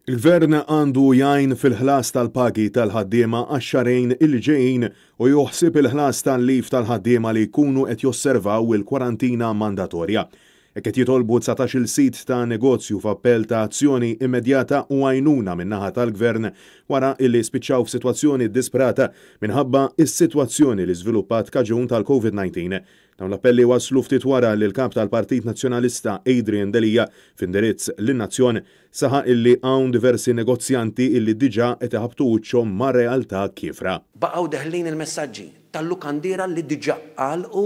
Il-Gvern għandu jgħin fil-ħlas tal-pagi tal-ħaddiema għax-xahrejn li ġejjin u jieħu ħsieb il-ħlas tal-leave tal-ħaddiema li jkunu qed josservaw il-kwarantina mandatorja. Hekk qed jitolbu 19-il sid ta' negozju f'appell ta' azzjoni immedjata u għajnuna min-naħa tal-Gvern wara li spiċċaw f'sitwazzjoni ddisprata minħabba s-sitwazzjoni li żviluppat kaġun tal-Covid-19. Dawn l-appelli waslu ftit wara li l-Kap tal-Partit Nazzjonalista Adrian Delia f'indirizz lin-nazzjon saħaq illi hawn diversi negozjanti illi diġà qed iħabbtu wiċċhom ma' realtà kiefra. Baqgħu deħlin il-messaġġi tal-lukandiera li diġà għalqu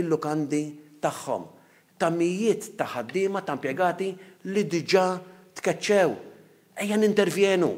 l-lukandi tagħhom, ta' mijiet ta' ħaddiema, ta' impjegati li diġà tkeċċew. Ejja nintervjenu,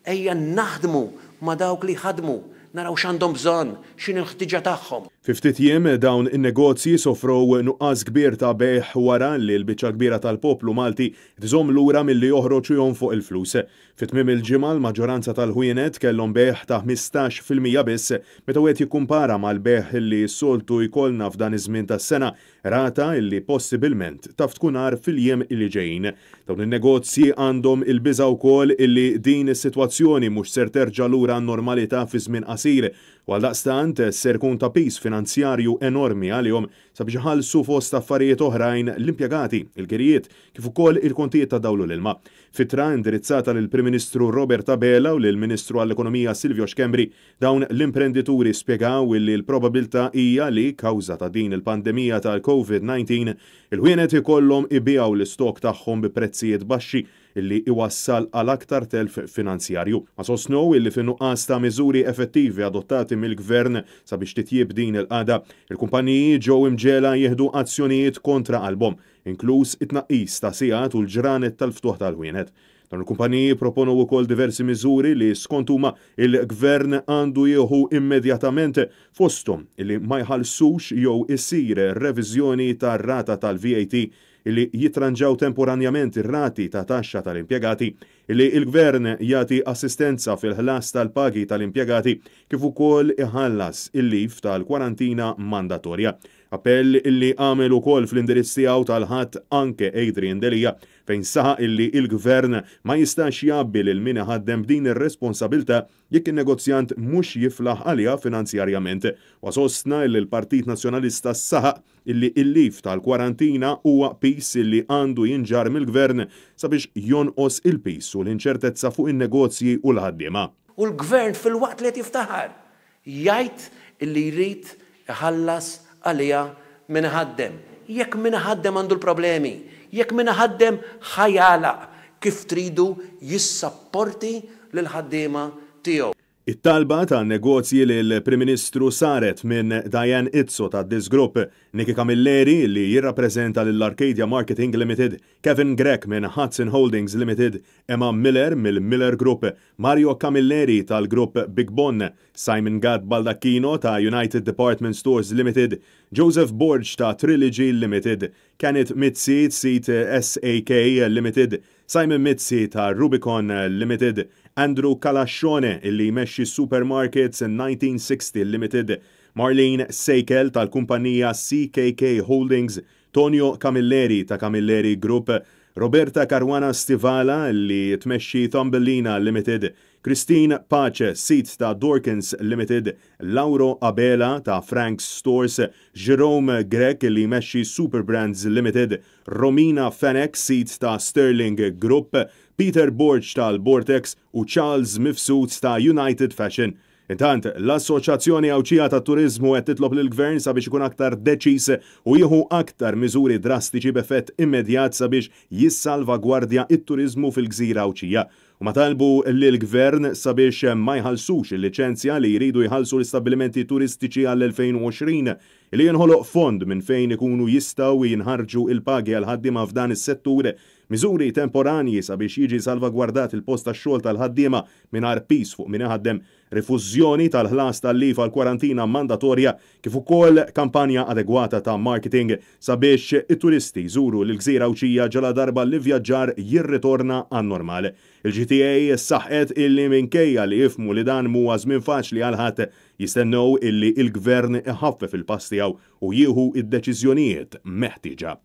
ejja naħdmu ma' dawk li jħaddmu, naraw x'għandhom bżonn, x'inhi l-ħtiġa tagħhom. Fi ftit jiem dawn in-negozji sofrew nuqqas kbir ta' bejgħ wara li l-biċċa l-kbira tal-poplu Malti qed iżomm lura milli joħroġ u jonfoq il-flus. Fi tmiem il-ġimgħa l-maġġoranza tal-ħwienet kellhom bejgħ ta' 15% biss meta wieħed jikkumpara mal-bejgħ li s-soltu jkollna f'dan iż-żmien tas-sena Rata illi possibilment taf tkun agħar fil-jiem illi ġejjin. Dawn in-negozji għandhom il-biża' wkoll illi din is-sitwazzjoni mhux ser terġa' lura għan-normalità fi żmien qasir u għaldaqstant ser ikun ta' piż finanzjarju enormi għalihom sabiex iħallsu fost affarijiet oħrajn l-impjegati, il-kirjiet kif ukoll il-kontijiet tad-dawl u l-ilma. F'ittra indirizzata lill-Prim Ministru Robert Abela u lill-Ministru għall-Ekonomija Silvio Schembri, Dawn l-imprendituri spjegaw illi l-probabilità hija li, kawża ta' din il-pandemija tal-Covid 19, il-ħwienet ikollhom ibigħu l-istokk tagħhom bi prezzijiet baxxi illi iwassal għal aktar telf finanzjarju. Ma sostnew illi fin-nuqqas ta' miżuri effettivi adottati mill-Gvern sabiex titjieb din il-qagħda, il-kumpaniji ġew imġegħla jieħdu azzjonijiet kontra qalbhom, inkluż it-tnaqqis ta' sigħat u l-ġranet tal-ftuħ tal-ħwienet. Dawn il-kumpaniji proponew ukoll diversi miżuri li skont huma il-Gvern għandu jieħu immedjatament, fosthom li ma jħallsux jew issir reviżjoni tar-rata tal-VAT, li jitranġaw temporanjament ir-rati ta' taxxa tal-impjegati, li l-Gvern jagħti assistenza fil-ħlas tal-pagi tal-impjegati kif ukoll iħallas il-leave tal-kwarantina mandatorja. Appell li għamel ukoll fl-indirizz tiegħu tal-Ħadd anke Adrian Delia fejn saħaq illi il-Gvern ma jistax jgħabbi lil min iħaddem b'din ir-responsabilità jekk in-negozjant mhux jiflaħ għaliha finanzjarjament. Huwa sostna illi l-Partit Nazzjonalista saħaq illi il-leave tal-kwarantina huwa piż illi għandu jinġarr mill-Gvern sabiex jonqos il-piż u l-inċertezza fuq in-negozji u l-ħaddiema. U l-Gvern filwaqt li qed jiftaħar Jgħid illi jrid iħallas għaliha min iħaddem. Jekk min iħaddem għandu l-problemi, jekk min iħaddem ħa jagħlaq, kif tridu jissapporti lill-ħaddiema tiegħu? It-talba tan-negozji lill-Prim Ministru saret minn Diane Izzo ta' This Group, Nicky Camilleri li jirrappreżenta lil Arcadia Marketing Limited, Kevin Grech minn Hudson Holdings Limited, Emma Miller mill-Miller Group, Mario Camilleri tal-Grupp Big Bon, Simon Gatt Baldacchino ta' United Department Stores Limited, Joseph Borg ta' Trilogy Limited, Kenneth Mizzi sid SAK Limited, Simon Mizzi ta' Rubicon Limited, Andrew Calascione illi jmexxi Supermarkets 1960 Limited, Marlene Seikel tal-kumpanija CKK Holdings, Tonio Camilleri ta' Camilleri Group, Roberta Caruana Stivala li tmexxi Thumbelina Limited, Christine Pace, sid ta' Dorkins Limited, Lauro Abela ta' Frank's Stores, Jerome Grech li jmexxi Superbrands Limited, Romina Fenech, sid ta' Sterling Group, Peter Borg tal-Bortex u Charles Mifsud ta' United Fashion. Intant, l-Assoċjazzjoni Għawdxija tat-Turiżmu qed titlob lill-Gvern sabiex ikun aktar deċiż u jieħu aktar miżuri drastiċi b'effett immedjat sabiex jissalvagwardja t-turiżmu fil-gżira Għawdxija. Huma talbu lill-Gvern sabiex ma jħallsux il-liċenzja li jridu jħallsu l-istabbilimenti turistiċi għall-2020, li jinħoloq fond minn fejn ikunu jistgħu jinħarġu l-pagi għall-ħaddiema f'dan is-settur, miżuri temporanji sabiex jiġi salvagwardat il-post tax-xogħol tal-ħaddiema mingħajr piż fuq min iħaddem, rifużjoni tal-ħlas tal-leave għall-kwarantina mandatorja kif ukoll kampanja adegwata ta' marketing sabiex it-turisti jżuru l-gżira Għawdxija ġaladarba l-ivvjaġġar jirritorna għan-normal. Il-GTA saħqet illi minkejja li jifhmu li dan mhuwa żmien faċli għal ħadd, jistennew illi l-Gvern iħaffef il-pass tiegħu u jieħu d-deċiżjonijiet meħtieġa.